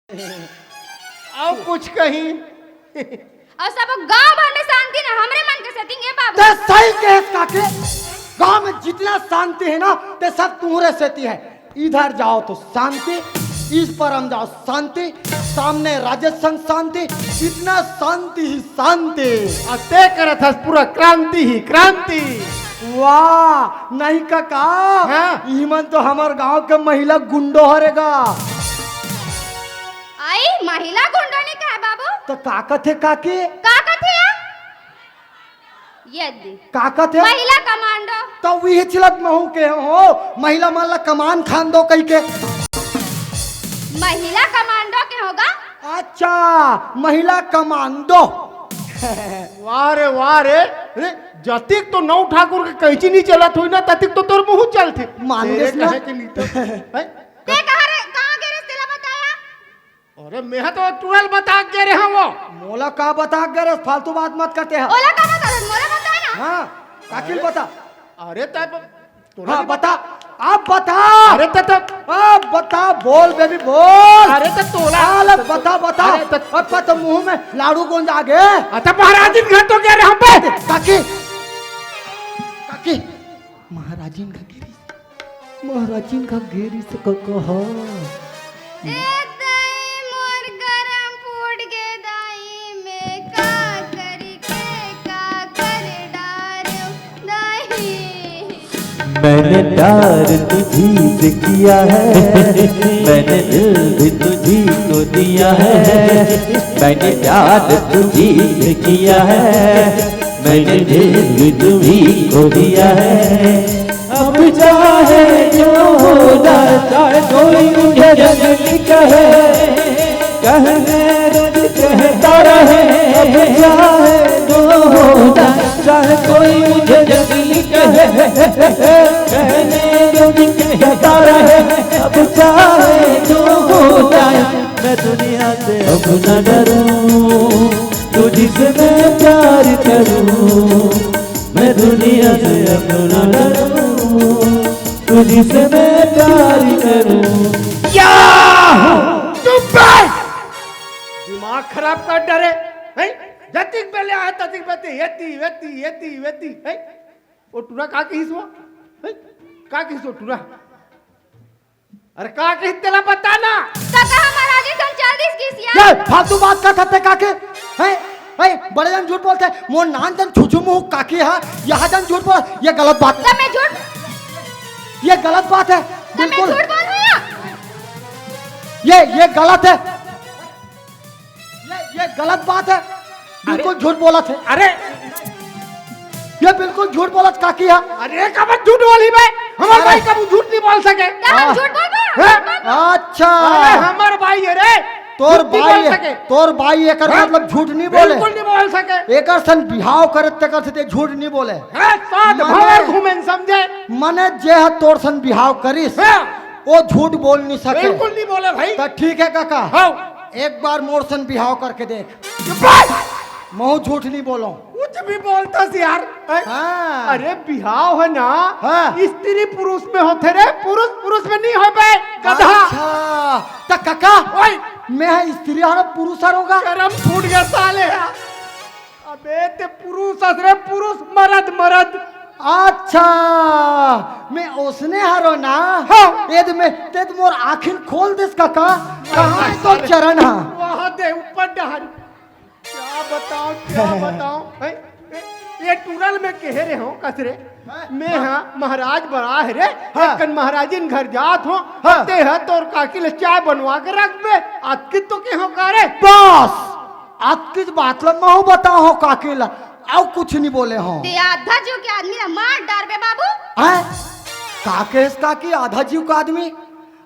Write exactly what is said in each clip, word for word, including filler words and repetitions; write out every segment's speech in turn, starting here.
अउ कुछ कहीं। अउ सब गांव भर में शांति ना, हमरे मन के सेती ए बाबू। ते सही कहेस काकी, गांव में जितना शांति है ना, ते सब तुम्हरे सेती है। इधर जाओ तो शांति, इस पर हम जाओ शांति, सामने राजेश संग शांति, इतना शांति ही शांति। अउ ते करत हस पूरा क्रांति ही क्रांति। वाह, नहीं काका, हाँ। इही मन तो हमर गांव के महिला गुंडो हरे गा। आई, महिला गुंडो नहीं कहे बाबू। तो का कथे काकी? का कथे या? ये दी। का कथे? महिला कमांडो। तो वही चिलत महू के हो, महिला मन ला कमान खान दो कही के। महिला कमांडो के होगा? अच्छा, महिला कमांडो। वाह रे, वाह रे। अरे, जतिक तो नौ ठाकुर के कैंची नहीं चलत होई ना, ततिक तो तोर मुंह चलथे। मान तेरे गेस ना। कहे के नहीं तो। हैं? ते कहाँ रे, कहाँ गे रे, तेला बताया? अरे, मैं तो तुरंत बता के रे हूँ वो। मोला का बता के रे, फालतू बात मत करते हैं। ओला का बता दे, मोला बता ना। हाँ, काकिल बता। अरे, तब तोला हाँ, नहीं बता। बता। आप बता। अरे, तो, तो अब बता, बोल बेबी, बोल। अरे, तो तोला। साले, बता, बता। अरे, तो अब तो मुंह में लाड़ू गोंद आ गए। अच्छा, महाराज जी घर तो गए रे हम पे। काकी, काकी, महाराजिन का गिरी, महाराजिन का गिरी से क-, कहा। ए दाई मोर गरम फूट गे दाई, मैं का करी के का कर डारूं दाई। मैंने प्यार तुझी से किया है, मैंने दिल भी तुझी को दिया है, मैंने प्यार तुझी से किया है, मैंने दिल भी तुम्ही को दिया है। अब चाहे जो हो जाए, चाहे कोई मुझे जंगली कहे, कहने रोज कहता रहे। अब चाहे जो हो जाए, चाहे कोई मुझे जंगली कहे, कहने रोज कहता रहे। अब चाहे जो हो जाए, मैं दुनिया से अब न डरूं, तुझसे मैं प्यार करूं। मैं दुनिया से अब न डरूं, तुझसे मैं प्यार करूं। क्या? चुप बे! दिमाग खराब कर डरे, हैं? जतिक बेले आए, ततिक बेते, एती, वेती, एती, वेती, हैं? ओ टूरा का कहिस वो? हैं? का कहिस वो टूरा? अरे का कहिस तेला बता ना। काका हमारा आगे संचार दिस किस या? ये फालतू बात का करते काकी? हैं? हैं? बड़े जन झूठ बोलते। मोर नान जन छुछू मुंह काकी है, यहाँ जन झूठ बोल, ये गलत बात। तब मैं झूठ ये गलत बात है, तब मैं बिल्कुल। झूठ बोल रही हूँ? ये, ये गलत है। ये, ये गलत बात है, बिल्कुल अरे, झूठ बोलत है। अरे, ये बिल्कुल झूठ बोलत काकी है। अरे, काबर झूठ बोली बे? हमर अरे। भाई कभू झूठ नहीं बोल सके। तो हम हाँ। झूठ बोल रहे हैं? हैं? अच्छा। अरे, हमर भाई है रे। तोर झूठ नहीं भाई बोल है, सके। तोर भाई एकर हाँ? मतलब झूठ नहीं बोले। बिल्कुल नहीं बोल सके। एकर सन बिहाव करे तेकर से ते झूठ नहीं बोले। हाँ, साथ मने भंवर घूमे न समझे। मने जे ह तोर सन बिहाव करिस, हाँ। वो झूठ बोल नहीं सके। बिल्कुल नहीं बोले भाई। तो ठीक है काका, हाँ। एक बार मोर सन बिहाव करके देख। चुप रह। महू झूठ नहीं बोलो। कुछ भी बोलता सी यार। हैं? हाँ। अरे बिहाव है ना, हाँ। स्त्री पुरुष में होथे रे, पुरुष पुरुष में नहीं होबे, गधा। अच्छा, त काका, ओए। मैं ह स्त्री हरो, पुरुष हरो गा? करम फूट गया साले यार। अबे ते पुरुष हस रे, पुरुष, मरद, मरद। अच्छा, मैं ओसने हरो ना? हाँ। एद में, तेद मोर आँखिन खोल देस काका। कहाँ है तो चरण हा? वहाँ दे ऊपर डहर। क्या बताओ, क्या बताओ? हैं? ए, ये टूरल में कहे रे हो, कसरे। हाँ। मैं हाँ, महाराज बड़ा है रे। हाँ। एक कन महाराजिन घर जात हो, हाँ। ते है तोर काकी ले चाय बनवा के रख बे। अतकी तो के हो का रे? बस, अतकी बात ला महू बताओ हो काकी ला, अउ कुछ नहीं बोले हो। ते आधा जीव के आदमी ला मार डार बे बाबू। हैं? का कहेस काकी, आधा जीव का आदमी?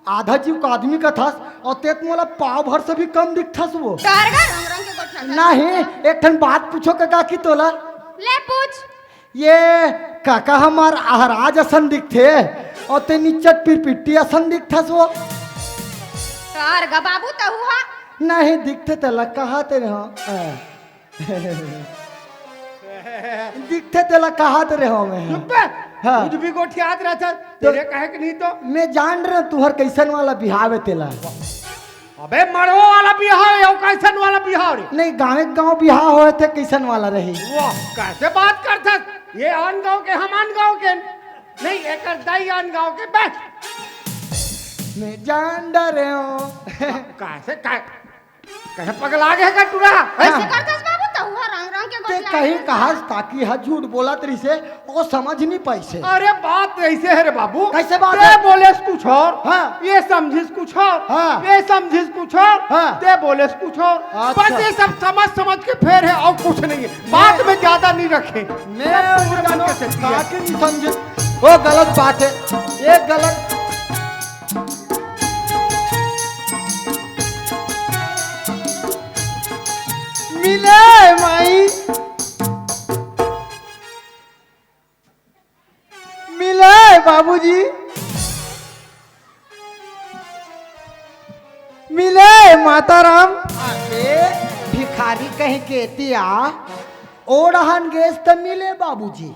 आधा जीव का आदमी कथस, अउ तेत मोला पाव भर से भी कम दिखथस वो। कारगा रंग रंग के गोठिया था। नहीं, एक ठन बात पूछो काकी तोला। ले पूछ। ये काका हमार अहराज असन दिखथे, अउ ते निच्चट पिरपिट्टी असन दिखथस वो। कारगा बाबू तहू हा। नहीं दिखथे तेला कहा तेरे हाँ। दिखथे तेला कहात रहे हो मैं। चुप बे। हाँ। कुछ भी गोठियात रहता, तो तेरे कहे के नहीं तो। मैं जान रहे तुहर कैसन वाला बिहाव है तेला। अबे मड़वा वाला बिहाव हे, अउ कइसन वाला बिहाव रे? नहीं, गाँवे गाँव बिहाव होय त कइसन वाला रही? वाह, कइसे बात करथस? ये आन गाँव के, हम आन गाँव के। नहीं, एकर दाई आन गाँव के, बस। मैं जान डरे हूँ। कइसे, कइसे पगला गे हे का टूरा? हाँ। कइसे करथस बाबू, तहूँ ह रंग रंग के ते गोठिया कहीं कथस। कहास ताकि ह झूठ बोलत रहिसे, ओ समझ नहीं पाइसे। अरे बात अइसे हे रे बाबू। कइसे बात ते हे? बोलेस कुछ अउ, हाँ। ये समझिस कुछ अउ, हाँ। ये समझिस कुछ अउ, हाँ। ते बोलेस कुछ अउ। अच्छा। बस ये सब समझ समझ के फेर हे अउ कुछ नहीं हे। बात में ज्यादा नहीं रखे। मैं सब उम्र बन के चलती है। बात नहीं समझे। वो गलत बात हे। ये गलत। मिले माई, मिले बाबूजी, मिले माता राम। अबे भिखारी कहीं के तिया, ओ डहन गेस त मिले बाबूजी,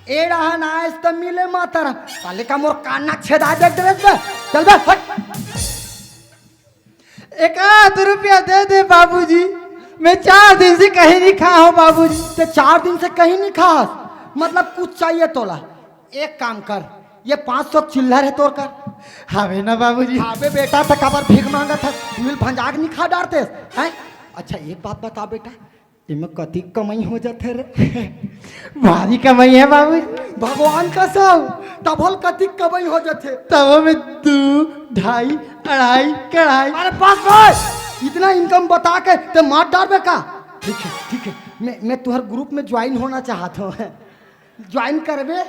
ए डहन आयस त मिले माता राम। साले का मोर कान नाक छेदा दे ड्रेस में। चल बे, हट। एक आध रुपया दे दे बाबूजी, मैं चार दिन से कहीं नहीं खा हूँ बाबूजी। ते चार दिन से कहीं नहीं खास, मतलब कुछ चाहिए तोला? एक काम कर, ये पाँच सौ चिल्लर हे तोर कर। हावे ना बाबूजी। हावे बेटा, त काबर भीख मांगत हस? बिल भंजाक नहीं खा डारते हैं? अच्छा, एक बात बता बेटा, एमे कतिक कमाई हो जाथे रे? भारी कमाई हे बाबूजी। भगवान कसम, तभो ल कतिक कमाई हो जाथे? तभो में दू, ढाई, अढ़ाई, कढ़ाई। अरे बस, बस, इतना इनकम बता के ते मार डारबे का? ठीक हे, ठीक हे, मैं, मैं तुहर ग्रुप में ज्वाइन होना चाहत हूँ। ज्वाइन करबे?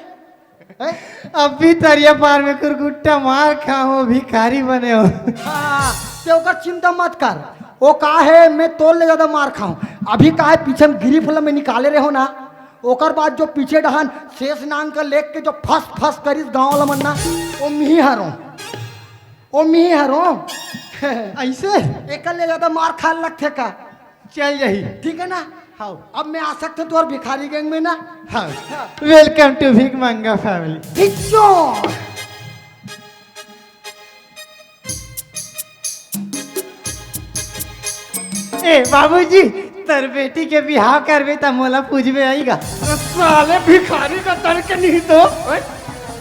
हैं? अभी तरिया पार में कुरकुट्टा मार खा हो, भिखारी बने हो। हाँ, ते ओकर चिंता मत कर। ओ का हे, मैं तोर ले ज्यादा मार खाऊं। अभी का हे, पीछे में गिरी फिल्म में निकाले रहे हो ना, ओकर बाद जो पीछे डहन शेष नांग का लेख के जो फस फस करिस गांव वाला मन ना, ओ मिही हरो, ओ मिही हरो। अइसे? एकर ले ज्यादा मार खाए लगथे का? चल जाही। ठीक है ना? हाँ। अब मैं आ सकता हूँ तुम्हारे भिखारी गैंग में ना? हाँ। Welcome to भीख मंगा family। भिक्षु। ए बाबूजी, तोर बेटी के बिहाव करबे त मोला पूजबे आईगा। साले भिखारी का तर के नहीं तो, हैं?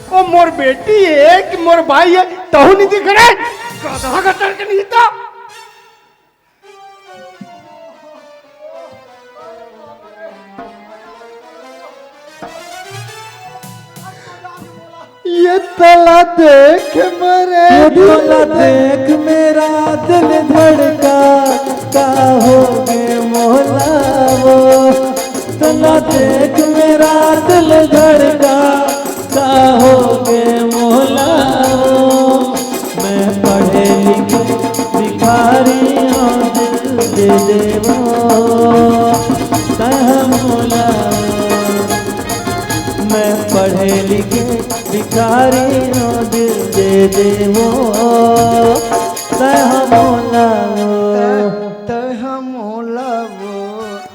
ओ मोर बेटी हे कि मोर भाई हे, तहू नहीं दिख रहे। गधा का तर के नहीं तो। ये तला देख मेरे, ये तला देख मेरा दिल धड़का, का हो गे मोला वो। तला देख मेरा दिल धड़का, का हो गे मोला वो। मैं पढ़े लिखे भिखारी हूँ, दिल दे देवो, तह मोला। मैं पढ़े लिखे भिखारी हूँ, दिल दे देवो, तह मोला। तह मोला वो।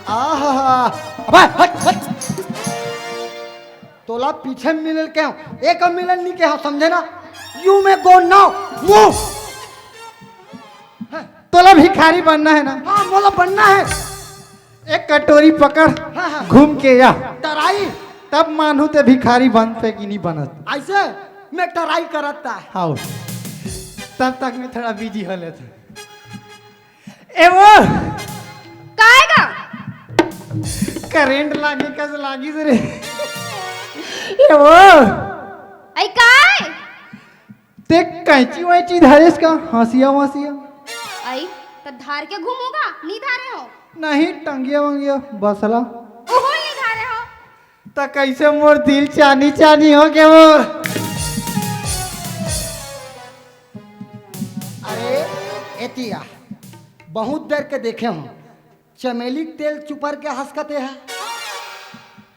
आहा। अबे, हट, हट। तोला पीछे मिलल के हूँ, एक मिलल नहीं के हूँ, समझे ना? You may go now, move। तोला भिखारी बनना हे ना? हाँ, मोला बनना हे। एक कटोरी पकड़, हाँ, हाँ। घूम के आ। टराई। तब मानहूँ ते भिखारी बनथे कि नहीं बनत। अइसे मैं टराई करत ता। हाँ। तब तक मैं थोड़ा बिजी हो लेत हूँ। ए वो। काय गा? करंट लागे कस लागिस रे। ए वो। अई काय? ते कैंची वैंची धरेस का? हंसिया वंसिया। अई, त धार के घूमोगा? नी धारे हो? नहीं, टंगिया वंगिया, बसला। ओहो नी धारे हो? त कैसे मोर दिल चानी चानी हो गे वो? अरे, एतिया, बहुत देर के देखे हूँ, चमेली के तेल चुपर के हंसकते है।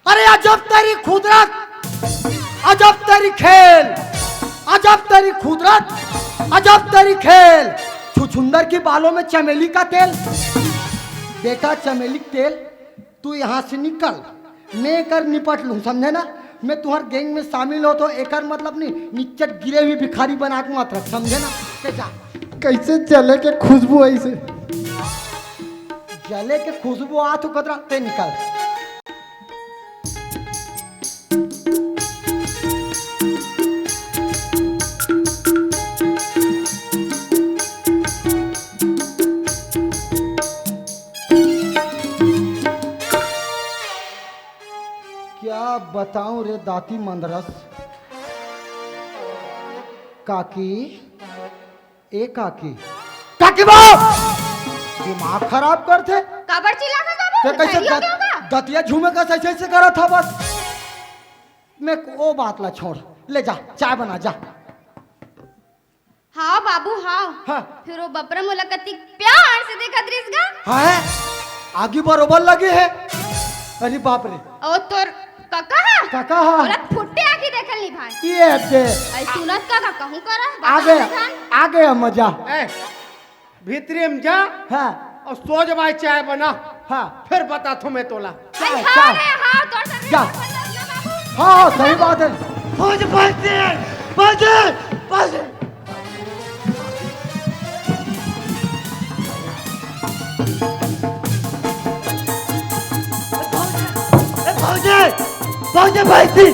अरे अजब तेरी कुदरत, अजब तेरी खेल, अजब तेरी कुदरत, अजब तेरी खेल। छुछुंदर की बालों में चमेली का तेल। बेटा चमेली का तेल, तू यहाँ से निकल, मैं एकर निपट लूँ, समझे ना? मैं तुम्हार गैंग में शामिल हो तो एकर मतलब नहीं, निच्चट गिरे हुए भिखारी बना के मत रख, समझे ना? ते जा। कइसे जले के खुशबू आइसे? जले के खुशबू आत हो कतरा, ते निकल। क्या बताऊं रे दाती मंदरस। काकी, ए काकी। काकी बा! दिमाग खराब करथे। काबर चिल्लाथस बाबू? ते कइसे दतिया झूमे कस अइसे अइसे करत हवस? मैं ओ बात ला छोड़, ले जा, चाय बना जा। हाव बाबू, हाव। हाँ। फेर ओ बपरा मोला कतिक प्यार से देखत रिहिस गा। हाँ, आगी बरोबर लगे हे। अरे बाप रे। ओ तोर कका हा? कका हा? ओला फुट्टे आँखी देखल नइ भाय। ये दे। अई सुनत का, का कहूँ करा? आगे, आगे मजा। ए, भीतरी म जा। हाँ। अउ सो जबे चाय बना। हाँ। फेर बताथों मैं तोला। अई चाय, हाँ चाय। रे, हाँ, तोर संग जा। हाँ, हाँ, सही बात हे। भौजी, भौजी, भौजी, भौजी। ए भौजी, ए भौजी, भौजी, भौजी।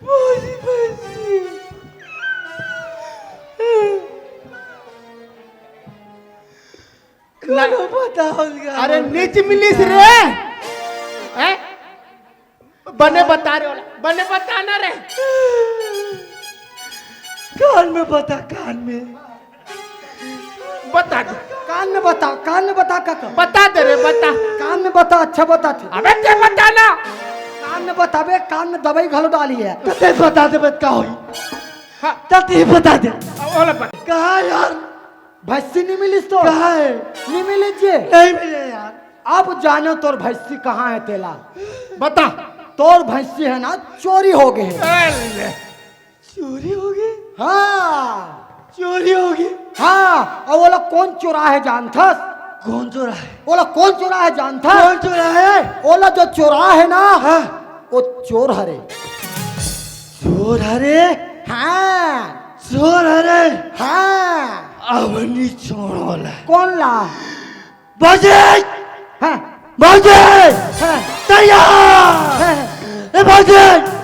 भौजी, भौजी। कोनो बताओ गा। अरे नीच मिलिस रे। हैं? बने बता रे ओला, बने बता ना रे। कान में बता, कान में। बता दे। कान में बता, कान में बता काका। बता दे रे, बता। कान में बता, अच्छा बताथे। अबे ते बता ना। कान में बताबे, कान में दवाई घलो डाली हे। त ते बता देबे त का होही? हाँ। त ते बता दे। ओला बता। कहाँ यार? भैंसी नइ मिलिस तोर? कहाँ हे? नइ मिलिस जे? नइ मिले यार। अब जानो तोर भैंसी कहाँ हे तेला। बता। तोर भैंसी हे ना, चोरी होगे हे। ए ले। चोरी होगे? हाँ। चोरी होगे? हाँ, अउ ओला कोन चोराहे जानथस? कोन चोराहे? ओला कोन चोराहे जानथस? कोन चोराहे? ओला जो चोराहे ना, हाँ। ओ चोर हरे। चोर हरे? हाँ। चोर हरे? हाँ। अब नइ छोड़ों ओला। कोन ला? भौजी! हाँ। भौजी! हाँ। तैयार! हाँ। ए भौजी!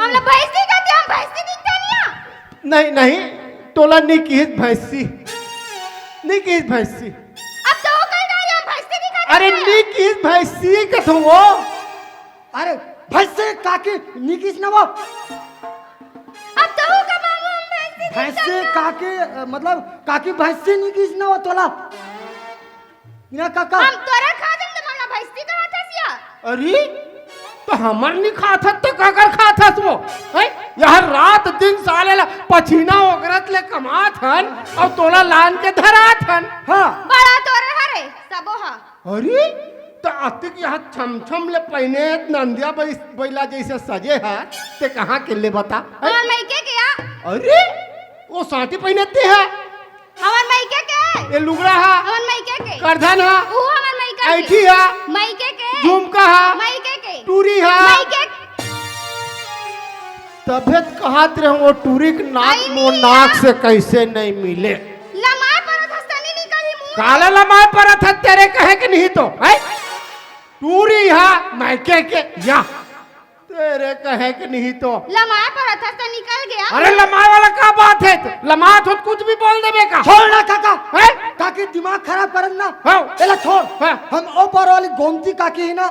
हमला भैंसी कथे, हम भैंसी दिखथन या? नहीं, नहीं, तोला नइ किहिस भैंसी, नइ किहिस भैंसी। अब तो ओ कहि डारे हम भैंसी दिखथन। अरे नइ किहिस भैंसी कथों वो। अरे भैंसी काकी नइ किहिस ना वो। अब तो ओ का बाबू हम भैंसी दिखथन। भैंसी काकी, अ, मतलब काकी भैंसी नइ किहिस ना वो तोला। ना काका। हम तोरे खाथन त हमला भैंसी कहत हस या? अरे, त हमर नइ खाथस त काकर खाथस वो? हैं? यहर रात दिन साले ला पछीना ओगरत ले कमाथन, अउ तोला लान के धराथन। हाँ। बड़ा तोरे हरे, सबो हा। अरे, त अतिक यहर छमछम ले पहिने नंदिया बइ-, बइला जइसे सजे हस, ते कहाँ के ले बता? हैं? हमर मइके के या। अरे, ओ साटी पहिने ते हा। हमर मइके के। ए लुगड़ा हा। हमर मइके के। करधन हा। ऊ हमर मइके के। ऐठी हा। मइके के। झुमका हा। मइके के। टूरी हा। मइके के। तभे त कहत रहेंव ओ टूरी के नाक मोर नाक से कइसे नइ मिले। लमाय परत हस तनी निकलही मुँह। काला लमाय परत हस तेरे कहे के नहीं तो, हैं? टूरी हा मइके के या। तेरे कहे के नहीं तो। लमाय परत हस त निकल गे। अरे लमाय वाला का बात हे? लमात हो त कुछ भी बोल देबे का? छोड़ ना काका। हैं? काकी दिमाग खराब करन ना। हाँ। एला छोड़। हाँ। हम ओ पार वाली गोमती काकी ही ना,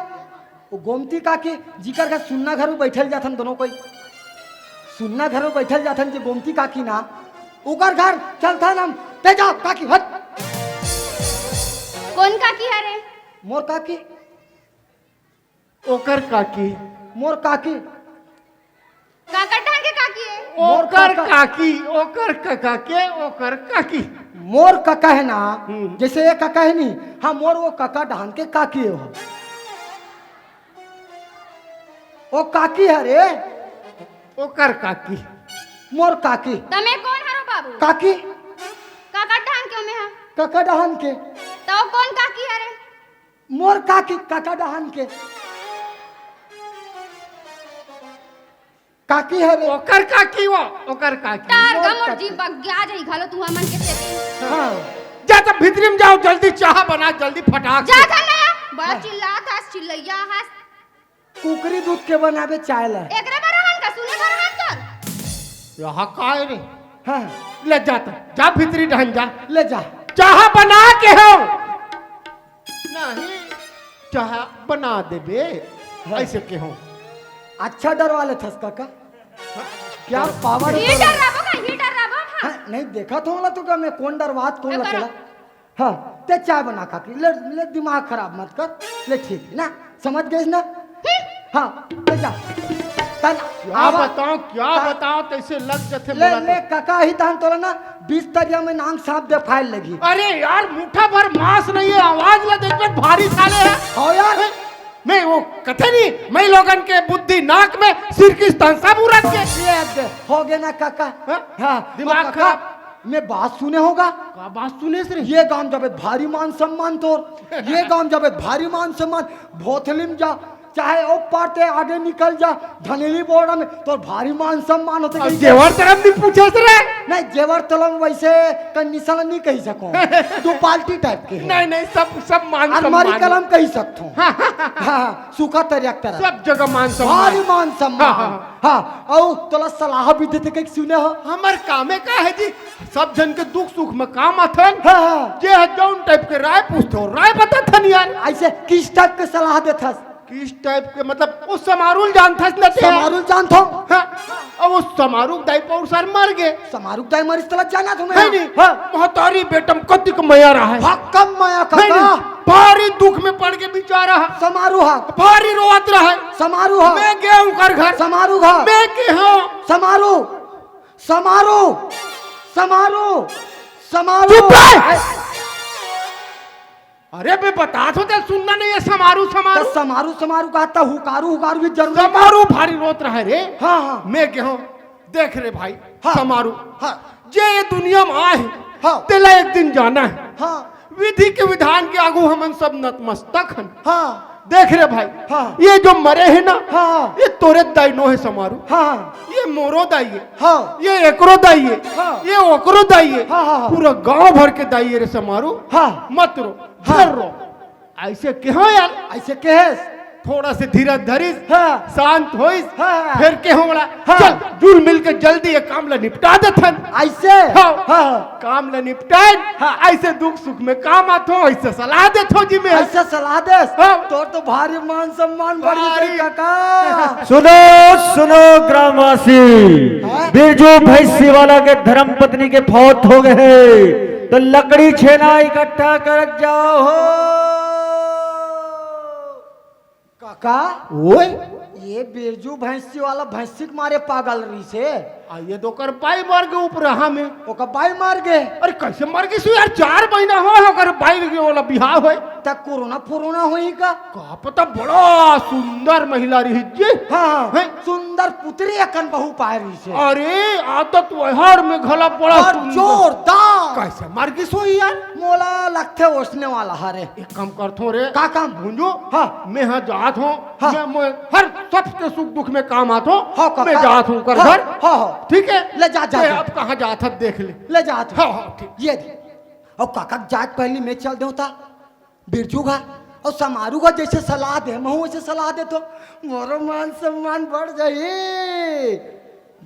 वो गोमती काकी जिकर घर सुन्ना घर में बैठल जाथन दोनों कोई। सुन्ना घर में बैठल जाथन जे गोमती काकी ना, ओकर घर चलथन हम। ते जा काकी हट। कोन काकी हरे? मोर काकी। ओकर काकी। मोर काकी। काकर ढंग के काकी हे? मोर ओकर काका। काकी, ओकर कका के, ओकर काकी। मोर कका हे ना, हम्म। जइसे ये कका हे नी, हाँ, मोर वो कका ढंग के काकी हे वो। ओ काकी हरे। ओकर काकी। मोर काकी। त मैं कोन हरंव बाबू? काकी। कका डहन के मैं हा? कका डहन के। त वो कोन काकी हरे? मोर काकी, कका डहन के। काकी हरे। ओकर काकी वो, ओकर काकी। तार मोर गा मोर काकी। जीभ बग्या जाही घलो तुंहर मन के सेती। हाँ। जा त भीतरी म जाव, जल्दी चाहा बना, जल्दी फटाक से। जात हन ना, बड़ा हाँ। चिल्लात हस, चिल्लइया हस। कुकरी दूध के बनाबे चाय ला। एकरे बर हन का, सुने बर हन तोर? यहाँ काय रे? हाँ। ले जा त, जा भीतरी डहन जा। ले जा। चाहा बना के हो। नहीं, चाहा बना देबे, हाँ। अइसे के हो। अच्छा डरवा लेथस कका। क्या पावर हे। डराबो का, हे डराबो, हाँ। हाँ, नहीं देखत हों ला तो का मैं कोन डरवात, कोन ए, ला करा। केला। हाँ, ते चाय बना काकी, ले, ले दिमाग खराब मत कर, ले ठीक हे ना, समझ गेस ना? हाँ, ले जा। तन क्या आवा, बताओं, क्या तन बताओं, तइसे लग जथे ले, मोला ले, तो। कका ही तहन तोला ना, बीस तरिया में नांग सांप देखाय लगही। अरे यार, मुठा भर मांस नहीं हे, आवाज ला देख, भारी साले हे। हो यार। हैं? मैं वो कथे नहीं, मैं लोगन के बुद्धि नाक में, सिर की तहन सब उरक के। ये अब होगे ना कका। हाँ? हाँ, दिमाग वो कका, खराब। मैं बात सुने हों गा। का बात सुनेस रे? ये गांव जाबे भारी मान सम्मान तोर, ये गांव जाबे भारी मान सम्मान, भोथली म जा, चाहे ओ पार ते आगे निकल जा, धनेली बोरा में तोर भारी मान सम्मान होथे अब कहिके। जेवर तरम नहीं पूछेस रे। नहीं, जेवर तरम वइसे कंडीशन नहीं कहि सकों, दू पाल्टी टाइप के हे। नहीं, नहीं, सब, सब मान सम्मान। अलमारी कलम कहि सकथों। हाँ, हाँ, हाँ। हाँ, हाँ, सूखा तरिया के तरह। सब जगह मान सम्मान। भारी मान सम्मान। हाँ, हाँ, हाँ। हाँ, अउ तोला सलाह भी देथे कहिके सुने हों। हमर कामे का हे जी, सब झन के दुख सुख में काम आथन। हाँ, हाँ। जे ह जउन टाइप के राय पूछथे, राय बताथन यार। अइसे किस टाइप के सलाह देथस? किस टाइप के, मतलब, ओ समारू ल जानथस न ते? समारू ल जानथों। हाँ, अउ ओ समारू के दाई पउर सार मर गे। समारू के दाई मरिस तोला जानथों मैं। हे नहीं? हाँ। महतारी बेटा म कतिक मया रहय। हकम मया हे कका। नहीं? भारी दुख में पड़ गे बिचारा ह। समारू ह। भारी रोवत रहय। समारू ह। मैं गेंव ओकर घर। समारू ह। मैं केहेंव। समारू। समारू, समारू, समारू। चुप रह। अरे बे, बतात हों ते सुनना नहीं हे, समारू, समारू। त समारू, समारू कहत हुकारू, हुकारू भी जरूरी हे। समारू भारी रोत रहय रे। हाँ, हाँ। मैं केहेंव, देख रे भाई, हाँ। समारू, हाँ। जे ये दुनिया में आए हे, हाँ। तेला एक दिन जाना हे। हाँ। विधि के विधान के आगू हमन सब नतमस्तक हन। हाँ। देख रे भाई, हाँ। ये जो मरे हे ना, हाँ, हाँ। ये तोरे दाई नो हे समारू। हाँ, हाँ। ये मोरो दाई हे। हाँ। ये एकरो दाई हे। हाँ। ये ओकरो दाई हे। हाँ, हाँ, हाँ। पूरा गांव भर के दाई हे रे समारू। हाँ। मत रो, हाँ। झन रो। अइसे केहेंव यार। अइसे केहेस। थोड़ा से धीरज धरिस, हाँ। शांत होइस, हाँ। फेर केहेंव ओला, हाँ। चल, जुल मिल के जल्दी ये काम ला निपटा देथन। अइसे? हाँ। हाँ, हाँ। काम ला निपटाएन, हाँ। अइसे दुख सुख में काम आथों, अइसे सलाह देथों जी मैं। अइसे सलाह देस? हाँ। तोर तो भारी मान सम्मान बढ़ गे भारी। कका। सुनो, सुनो ग्रामवासी, हाँ? बिरजू भैंसी वाला के धर्म पत्नी के फौत हो गे हे, त लकड़ी छेना इकट्ठा करत जाओ हो। काका, ओए? ये बिरजू भैंसी वाला भैंसी के मारे पागल रहिस हे। आ, ये तो ओकर बाई मर गे उपराहा में। ओकर बाई मर गे। अरे, कइसे मर गे सु यार? चार महीना होय हे ओकर बाई के ओला बिहाव होय। त कोरोना फोरोना होही का? का पता, बड़ा सुंदर महिला रहिस जी। हाँ, हाँ। हैं? सुंदर पुतरी अकन बहू पाय रहिस हे। अरे, आदत व्यवहार में घला बड़ा अउ सुंदर। जोरदार। कइसे मर गे सु यार? मोला लगथे ओसने वाला हरे। एक काम करथों रे। का काम? भुंजू, हाँ। मैं हा जात हों। हाँ। मैं, मैं हर सबके सुख दुख में काम आथों। हाँ, काका। मैं जात हों ओकर हाँ, घर। हाँ, हाँ। ठीक हे? ले जा, जा, ते जा। अब कहाँ जात हस, देख ले। ले जात हों। हाँ, हाँ, ठीक। ये दे। अउ काका के जात पहिली मैं चल देवता। बिरजू गा अउ समारू गा जइसे सलाह दे, महूँ वइसे सलाह देथों। मोरो मान सम्मान बढ़ जाही।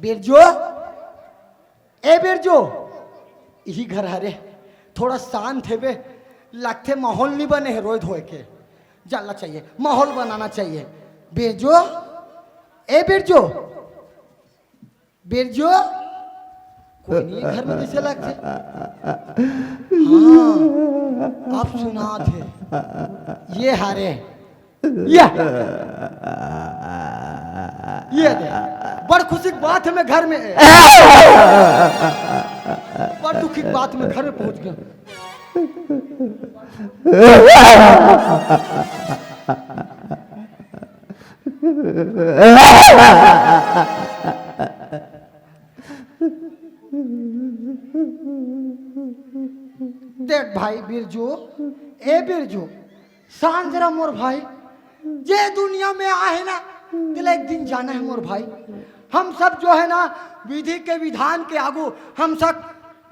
बिरजू, ए बिरजू, इही घर हरे, थोड़ा शांत हेबे, लगथे माहौल नहीं बने हे रोए धोए के, जानना चाहिए, माहौल बनाना चाहिए। बिरजू, ए बिरजू, बिरजू, कोई नहीं हे घर में, कइसे लगथे? हाँ, अब सुनात हे, ये हरे, या। ये दे। बड़ खुशी के बात हे, मैं घर में, बड़ दुखी के बात, मैं घर में पहुंच गया। भाई बिरजू, ए बिरजू, शांत रह मोर भाई। जे दुनिया में आहे ना, तेला एक दिन जाना है मोर भाई। हम सब जो है ना, विधि के विधान के आगू हम सब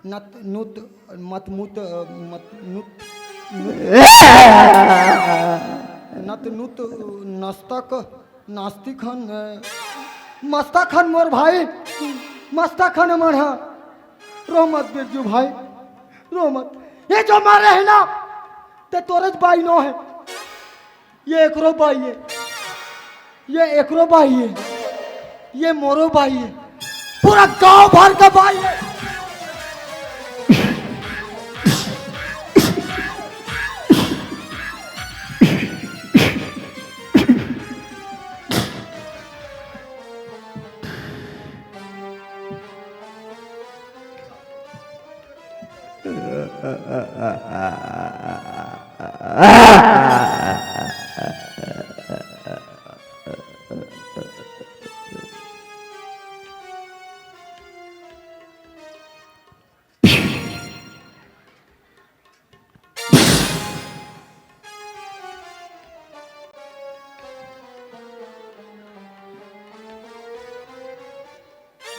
नत नुत मत मुत मत नुत नुत नत नुत नस्तक नास्तिक हन, मस्तक हन मोर भाई, मस्तक हन मन ह। रो मत बिरजू भाई, रो मत। ये जो मारे है ना, ते तोरे ज बाई नो है। ये एकरो बाई है, ये एकरो बाई है, ये मोरो बाई है, पूरा गांव भर का बाई है।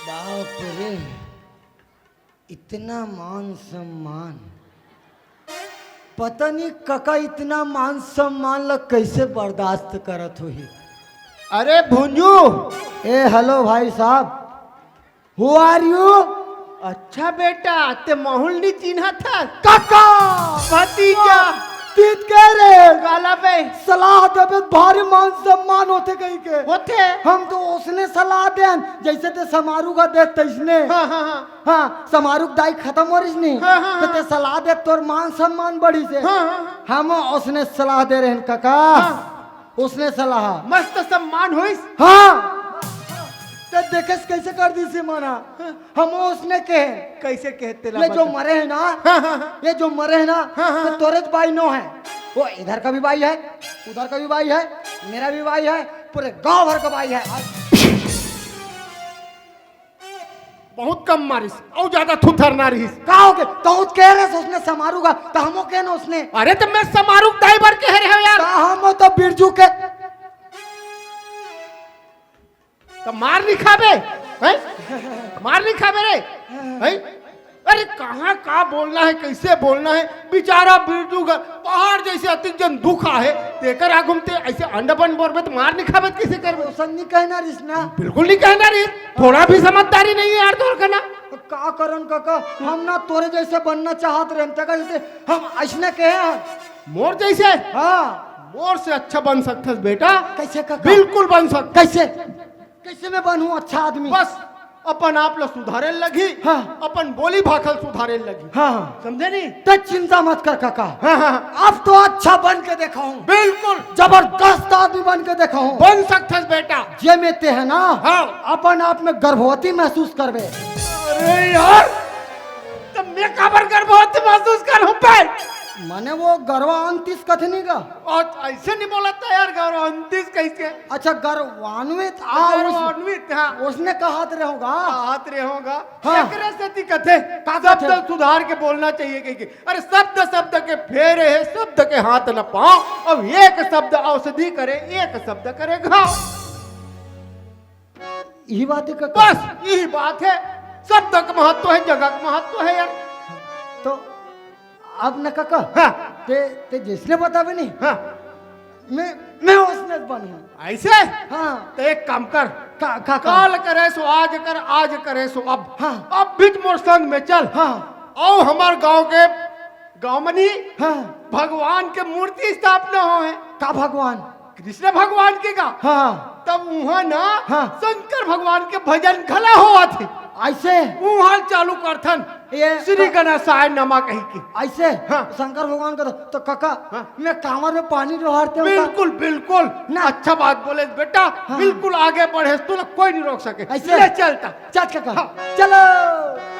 बाप रे, इतना मान सम्मान। पता नहीं कका इतना मान सम्मान ला कैसे बर्दाश्त करत होही। अरे भुंजू। ए, हेलो भाई साहब। Who are you? अच्छा बेटा, ते महूं ल नी चिन्हत हस? काका! भतीजा! तीत के रे? काला बे? सलाह देबे त भारी मान सम्मान होथे कहिके। होथे? हम तो ओसने सलाह देन, जइसे ते समारू का देत तइसने। हाँ, हाँ, हाँ। हाँ, समारू के दाई खतम हो रहिस नी। हाँ, हाँ, त ते हाँ। सलाह देत तोर मान सम्मान बढ़िस हे। हाँ, हाँ, हाँ। हम ओसने सलाह दे रहेन काका। हाँ। ओसने सलाह। मस्त सम्मान होइस। हाँ। त देखेस कइसे कर दिस हे मना। हाँ। हम ओसने कहे। कइसे कहे तेला ये जो बता। मरे हे ना, हाँ, हाँ, हाँ। ये जो मरे हे ना, हाँ, हाँ, त हाँ। तोरे त बाई नो हे। वो इधर का भी बाई हे, उधर का भी बाई हे, मेरा भी बाई हे, पूरे गांव भर का बाई हे। बहुत कम मारिस, अउ जादा थुथरना रहिस। का होगे? तहूं त कहे रहेस ओसने समारू का, त हमो कहेन ओसने। अरे त मैं समारू के दाई बर कहे रहेंव यार। त हमो तो बिरजू के। त मार नी खाबे, हैं? मार नी खाबे रे, हैं? अरे कहाँ का बोलना हे, कइसे बोलना हे, बिचारा बिरजू का पहाड़ जइसे अतिक जन दुख आहे, तेकर आगू म ते अइसे अंड बन बोलबे त मार नी खाबे त कइसे करबे? ओसन नी कहना रिस ना। बिल्कुल नी कहना रिस, थोड़ा भी समझदारी नहीं है यार तोर कना। का करन काका, हम ना तोरे जइसे बनना चाहत रहेन, तेकर जइसे हम अइसने कहे हन। मोर जइसे? हाँ। मोर से अच्छा बन सकथस बेटा। कइसे काका? बिल्कुल बन सकथस। कइसे? कइसे मैं बनहूं अच्छा आदमी? बस अपन आप ल सुधारे ल लगही, हाँ। अपन बोली भाखा ल सुधारे ल लगही। हाँ, हाँ। समझे नी? त चिंता मत कर काका। हाँ, हाँ, हाँ। अब तो अच्छा बन के देखाहूं। बिल्कुल। जबरदस्त आदमी बन के देखाहूं। बन सकथस बेटा। जे में ते हे ना, हाँ। अपन आप में गर्भवती महसूस करबे। अरे यार, त मैं काबर गर्भवती महसूस करहूं बे? मने वो गर्वांतिस कथे नी का? अउ अइसे नी बोलत यार, गर्वांतिस कइसे? अच्छा, गर्वान्वित, आ, उस-, गर्वान्वित, हाँ। ओसने कहत रहेंव गा। कहत रहेंव गा। हाँ। एकरे सेती कथे, का कथे? शब्द सुधार के बोलना चाहिए कहिके। अरे, शब्द शब्द के फेर हे, शब्द के हाथ न पांव। अब एक शब्द औषधि करे, एक शब्द करे घाव। इही बात हे काका? बस, इही बात हे। शब्द के महत्व हे, जगह के महत्व हे यार। त अब न काका, हाँ। ते, ते जइसने बताबे नी, हाँ। मैं, मैं ओसने बनहूं। अइसे? हाँ। त एक काम कर। का, का, का? काल करे सो आज कर, आज करे सो अब। हाँ। अब भी त मोर संग में चल। हाँ। अउ हमर गांव के, गांव म नी, हाँ। भगवान के मूर्ति स्थापना होहे। का भगवान? कृष्ण भगवान के गा। हाँ। तब उहां ना हाँ। शंकर भगवान के भजन घला होवत हे। अइसे? उहां चालू करथन, ये श्री क- गणेशाय नमः कहिके। अइसे? हाँ। शंकर भगवान का तो, तो काका, हाँ। मैं कांवर में पानी डोहारते हूँ का? बिल्कुल, बिल्कुल। ना। अच्छा बात बोले बेटा, हाँ। बिल्कुल आगे बढ़े, तोला कोई नहीं रोक सके। अइसे? ले चलता। चल काका, हाँ। चलो।